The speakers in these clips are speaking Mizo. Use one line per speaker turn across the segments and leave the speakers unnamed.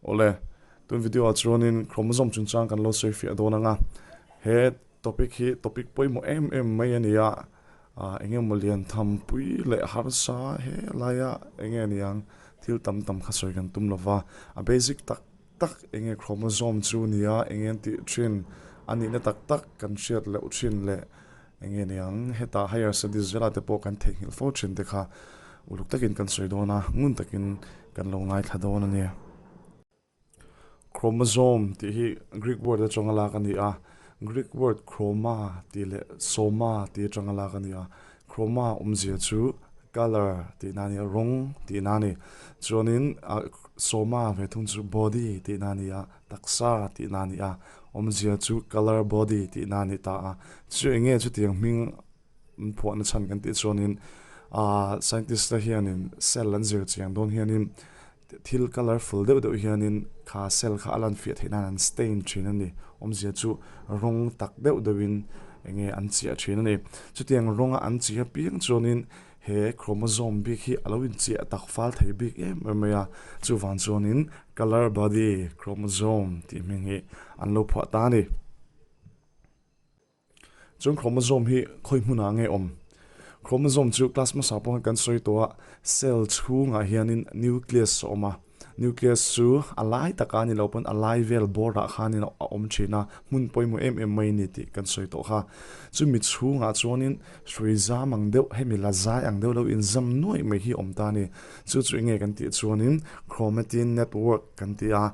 Awle, tun video ah chuanin chromosome chungchang kan lo sawi fiah dawn ang a, he topic hi topic pawimawh em em mai a ni a, ah eng emaw lian tham pui leh harsa he laia eng nge ni ang thil tam tam kha sawi kan tum lova, a basic tak tak eng nge chromosome chu ni a, eng nge an tih thin a nihna tak tak kan hriat loh thin leh eng nge ni ang hetah higher studies velah te pawh kan theihnghilh fo thin te kha uluk takin kan sawi dawn a, ngun takin kan lo ngaithla dawn a ni. Chromosome tih hi Greek word atanga lak a ni a, Greek word chroma tih leh soma tih atanga lak a ni a. Chroma awmzia chu colour tihna a ni a, rawng tihna a ni. Chuanin ah soma ve thung chu body tihna a ni a, taksa tihna a ni a, awmzia chu colour body tihna a ni ta a. Chu eng nge chutiang hming an phuahna chhan kan tih chuanin ah scientist te hianin cell an zir chiang dawn hianin Thil colourful deuh deuh hianin kha cell kha a lan fiah theih nan an stain thin a ni. Awmzia chu rawng tak deuh deuhin eng nge an chiah thin a ni. Chutiang rawnga an chiah apiang chuanin he chromosome bik hi a lo inchiah tak fal thei bik em em mai a. Chuvang chuanin colour body chromosome tih hming hi an lo phuah ta a ni. Chuan chromosome hi khawi hmunah nge awm? Chromosome chu class hmasa pawh kan sawi tawh a, cell chhungah hianin nucleus a awm a, nucleus chu a lai taka ni lo pawn a lai vel bawrah khanin a awm thin a, hmun pawimawh em em mai a ni tih kan sawi tawh kha. Chumi chhungah chuanin hrui zam ang deuh, hemi la zai ang deuh lo inzam nuaih mai hi a awm ta a ni. Chu chu enge kan tih chuanin chromatin network kan ti a,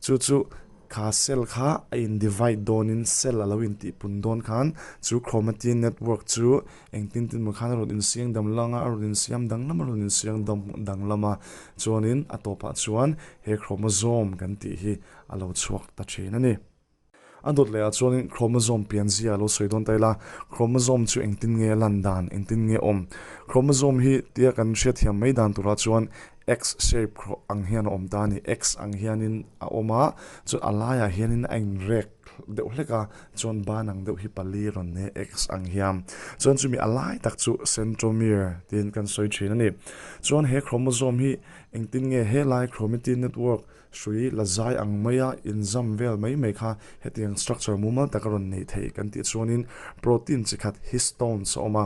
chu chu Kha cell kha a in divide dawnin cell a lo in tih pun dawn khan chu chromatin network chu engtin tin maw khan a rawn insiam dam lang a, a rawn insiam danglam a rawn insiam dam danglam a, chuanin a tawpah chuan he chromosome kan tih hi a lo chhuak ta thin a ni. A dawt lehah chuanin chromosome pianzia a lo sawi dawn ta ila, chromosome chu engtin nge a lan dan, engtin nge awm? Chromosome hi tia kan hriatthiam mai dan turah chuan X shape ang hian a awm ta a ni. X ang hianin a awm a, chuan a laiah hianin a inrek deuh hlek a, chuan ban ang deuh hi pali rawn nei a X ang hian. Chuan chumi a lai tak chu centromere tiin kan sawi thin a ni. Chuan he chromosome hi engtin nge helai chromatin network hrui la zai ang maia inzam vel mai mai kha hetiang structure mumal taka rawn nei thei kan tih chuanin protein chi khat histones a awm a.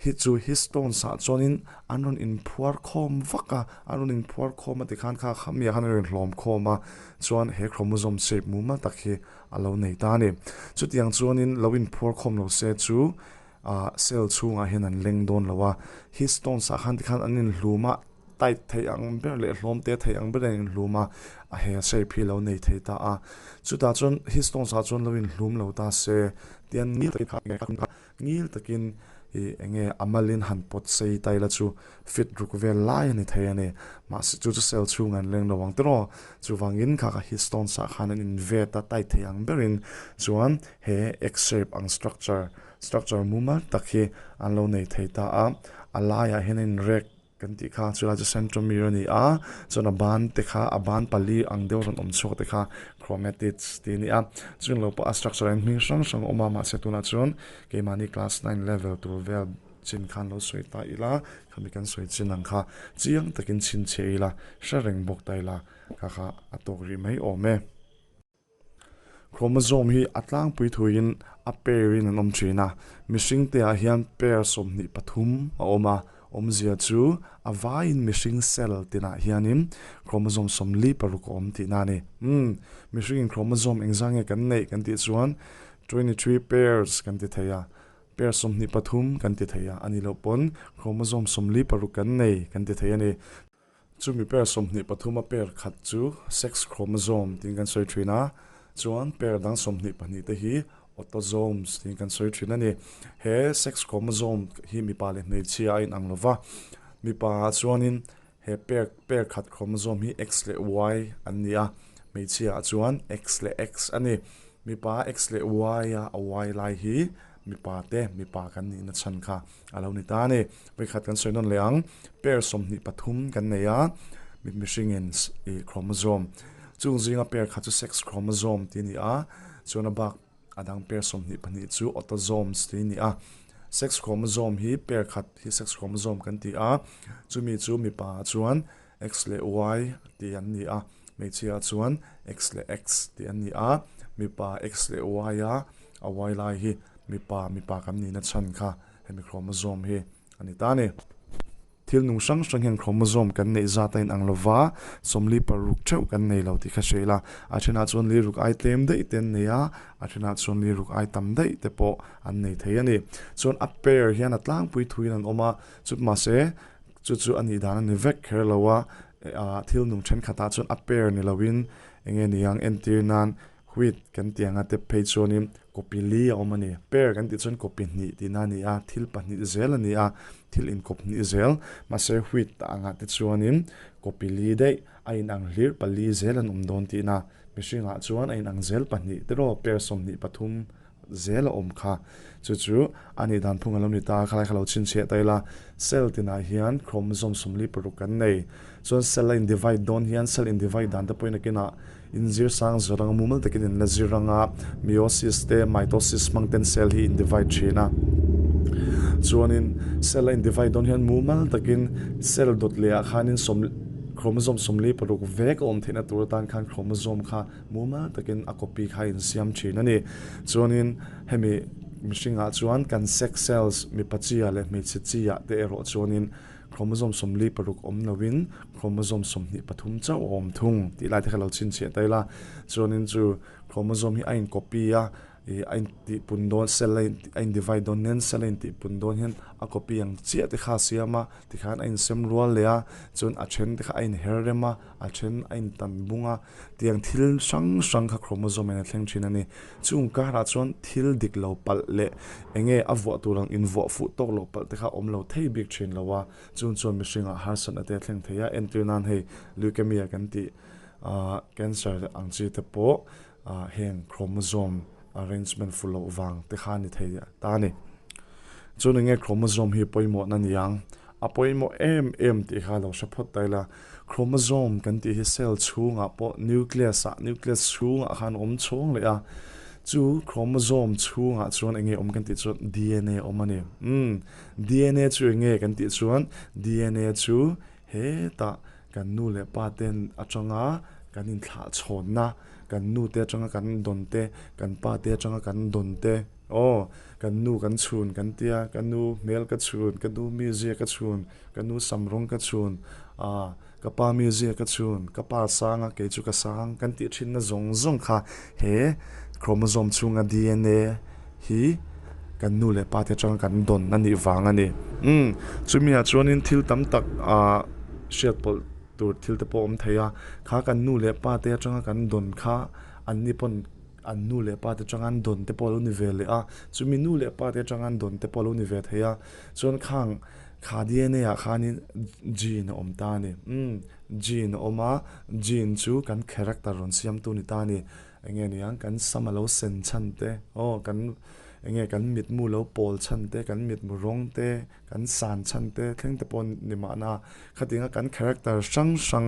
Hi chu histones ah chuanin an rawn inphuar khawm vak a, an rawn inphuar khawm a tikhan kha khami ah khan a rawn hlawm khawm a, chuan he chromosome shape mumal tak hi a lo nei ta a ni. Chutiang chuanin lo inphuar khawm lo se chu ah cell chhungah hian an leng dawn lo a, histones ah khan tikhan an inhlum a, tight thei ang ber leh hlawm te thei ang ber an inhlum a, a he shape hi a lo nei thei ta a. Chutah chuan histones ah chuan lo inhlum lo ta se tian Ngil takin ih eng nge a malin han pawt sei ta ila chu fit ruk vel lai a ni thei a ni. Mahse chu chu cell chhung an leng lo ang tiraw. Chuvangin kha kha histones ah khan an invet a tight thei ang berin chuan he X shape ang structure structure mumal tak hi an lo nei thei ta a. A laiah hian a inrek Kan tih kha chulai chu centromere a ni a, chuan a ban te kha a ban pali ang deuh rawn awm chhuak te kha chromatids tih a ni a, chung lo pawh a structure ah hian hming hrang hrang a awm a, mahse tunah chuan keimahni class nine level tur vel chin khan lo sawi ta ila, khami kan sawi chin ang kha chiang takin chhinchhiah ila hre reng bawk ta ila kha kha a tawk rih mai awm e. Chromosome hi a tlangpui thuiin a pair in an awm thin a, mihring te ah hian pair 23 a awm a, awmzia chu a vaiin mihring cell tinah hianin chromosome 46 a awm tihna a ni. Umm, mihringin chromosome engzah nge kan neih kan tih chuan 23 pairs kan ti thei a, pair 23 kan ti thei a, a nih loh pawn chromosome 46 kan nei kan ti thei a ni. Chumi pair 23 a pair khat chu sex chromosome tiin kan sawi thin a, chuan pair dang 22 te hi autosomes tiin kan sawi thin a ni. He sex chromosome hi mipa leh hmeichhia a inang lo va, mipa ah chuanin he pair pair khat chromosome hi X leh Y an ni a, hmeichhia ah chuan X leh X a ni. Mipa X leh Y a a Y lai hi mipa te mipa kan nihna chhan kha a lo ni ta a ni. Vawikhat kan sawi nawn leh ang, pair 23 kan nei a, mihringin ih chromosome chung zinga pair kha chu sex chromosome tih a ni a, chuan a bak a dang pair 22 chu autosomes tih a ni a. Sex chromosome hi pair khat hi sex chromosome kan ti a, chumi chu mipa ah chuan X leh Y tih an ni a, Hmeichhia chuan X leh X tih an ni a, mipa X leh Y a, a Y lai hi mipa mipa kan nihna chhan kha hemi chromosome hi a ni ta a ni. Thil nung hrang hrang hian chromosome kan neih zat a inang lo va, 46 theuh kan nei lo tih kha hria ila, a thenah chuan liruk ai tlem daih te an nei a, a thenah chuan liruk ai tam daih te pawh an nei thei a ni. Chuan a pair hian a tlangpui thuin an awm a, chu mahse chu chu a nih dan a ni vek kher lo a, thil nung thenkhatah chuan a pair ni loin eng nge ni ang entir nan Wheat kan tih anga te phei chuanin copy li a awm a ni. Pair kan tih chuan copy hnih tihna a ni a, thil pahnih zel a ni a, thil inkawp hnih zel. Mahse wheat angah te chuanin copy li daih a inang hlir pali zel an awm dawn tihna. Mihringah chuan a inang zel pahnih te rawh pair 23 zel a awm kha. Chu chu a nih dan phung a lo ni ta a, khalai kha lo chhinchhiah ta ila. Cell tinah hian chromosome 46 kan nei. Chuan cell a in divide dawn hian cell in divide dan te pawhin a kinah inzir sang zawr anga mumal takin in la zir anga meiosis te mitosis hmang ten cell hi in divide thin a. Chuanin cell a in divide dawn hian mumal takin cell dawt leh ah khanin sawm chromosome 46 vek a awm theihna tur atan khan chromosome kha mumal takin a copy kha a insiam thin a ni. Chuanin hemi mihringah chuan kan sex cells mipa chi ah leh hmeichhe chi ah te erawh chuanin Chromosome 46 awm loin chromosome 23 chauh a awm thung tih lai te kha lo chhinchhiah ta ila. Chuanin chu chromosome hi a in copy a, ih a in tih pun dawn cell a in a in divide dawn nen cell a in tih pun dawn hian a copy ang chiah te kha a siam a, tikhan a insem rual leh a, chuan a then te kha a inher rem a, a then a in tan bung a, tiang thil hrang hrang kha chromosome in a thleng thin a ni. Chung karah chuan thil dik lo palh leh eng nge a vuah tur ang invuah fuh tawk loh palh te kha awm lo thei bik thin lo a, chung chuan mihringah harsatna te a thleng thei a, entir nan hei leukemia kan tih ah cancer ang chi te pawh ah heng chromosome arrangement fuh loh vang te kha a ni thei ta a ni. Chuan eng nge chromosome hi pawimawhna ni ang? A pawimawh em em tih kha lo hre phawt ta ila, chromosome kan tih hi cell chhungah pawh nucleus ah nucleus chhungah khan a awm chhawng leh a, chu chromosome chhungah chuan eng nge awm kan tih chuan DNA a awm a ni. Umm DNA chu eng nge kan tih chuan DNA chu hetah kan nu leh pa ten atanga kan inthlah chhawnna, kan nu te atanga kan dawn te, kan pa te atanga kan dawn te, Aw, kan nu kan chhun kan tia, ka nu hmel ka chhun, ka nu mizia ka chhun, ka nu sam rawng ka chhun, ah, ka pa mizia ka chhun, ka pa sang a, kei chu ka sang kan tih thinna zawng zawng kha he chromosome chhunga DNA hi kan nu leh pa te atanga kan dawn a nih vang a ni. Umm, chumi ah chuanin thil tam tak ah hriat pawlh tur thil te pawh a awm thei a, kha kan nu leh pa te atanga kan dawn kha an ni pawn An nu leh pa te atanga an dawn te pawh a lo ni ve leh a, chumi nu leh pa te atanga an dawn te pawh a lo ni ve thei a, chuan khang kha DNA ah khanin gene a awm ta a ni. Umm gene a awm a, gene chu kan character rawn siamtu ni ta a ni. Eng nge niang kan sam a lo sen chhan te, aw kan eng nge kan mitmu lo pawl chhan te, kan mitmu rawng te, kan san chhan te thleng te pawh ni mahna khatinga kan character hrang hrang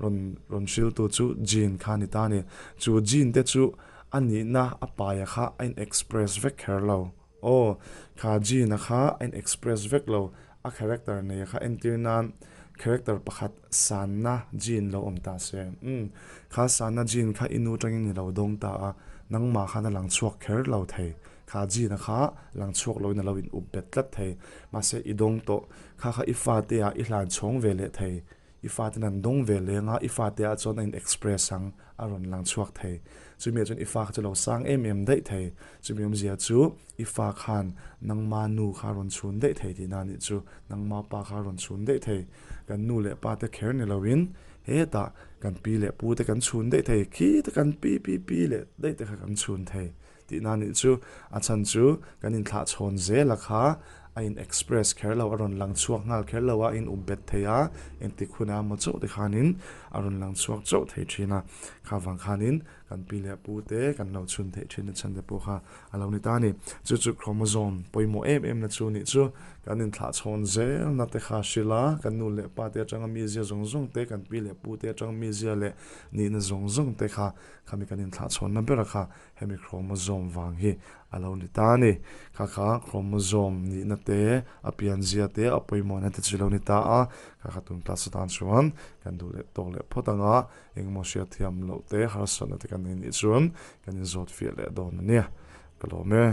rawn rawn hriltu chu gene kha a ni ta a ni. Chu gene te chu a nihna a paia kha a in express vek kher lo. Aw, kha gene a kha a in express vek lo, a character neia kha entir nan character pakhat sanna gene lo awm ta se. Umm, kha sanna gene kha i nu atangin i lo dawng ta a, nangmah khan a lang chhuak kher lo thei. Kha gene a kha lang chhuak loin a lo in up bet tlat thei. Mahse i dawng tawh, kha kha i fate ah i hlan chhawng ve leh thei. I faten an dawng ve leng a, i fate ah chuan a in express ang, a rawn lang chhuak thei. Chumi ah chuan i fa kha chu lo sang em em daih thei. Chumi awmzia chu i fa khan nangma nu kha a rawn chhun daih thei tihna a nih chu, nangma pa kha a rawn chhun daih thei. Kan nu leh pa te kher ni loin hetah kan pi leh pu te kan chhun daih thei, khi te kan pi pi pi leh daih te kha kan chhun thei. Tihna nih chu a chhan chu kan inthlah chhawn zel a kha a in express kher lo, a rawn lang chhuak nghal kher lo a, a in up bet thei a, engtik hunah emaw chauh te khanin a rawn lang chhuak chauh thei thin a, kha vang khanin kan pi leh pu te kan lo chhun theih thin na chhan te pawh kha a lo ni ta a ni. Chu chu chromosome pawimawh em em na chu nih chu kan inthlah chhawn zel na te kha hrilh a, kan nu leh pa te atanga mizia zawng zawng te, kan pi leh pu te atanga mizia leh nihna zawng zawng te kha khami kan inthlah chhawn na ber a kha Hemi chromosome vang hi A lo ni ta a ni. Kha kha chromosome nihna te, a pianzia te, a pawimawhna te chu lo ni ta a. Kha kha tun class atan chuan kan duh leh tawk leh phawt ang a, engemaw hriat thiam loh te, harsatna te kan nei nih chuan kan inzawt fiah leh dawn a nia. Ka lawm e.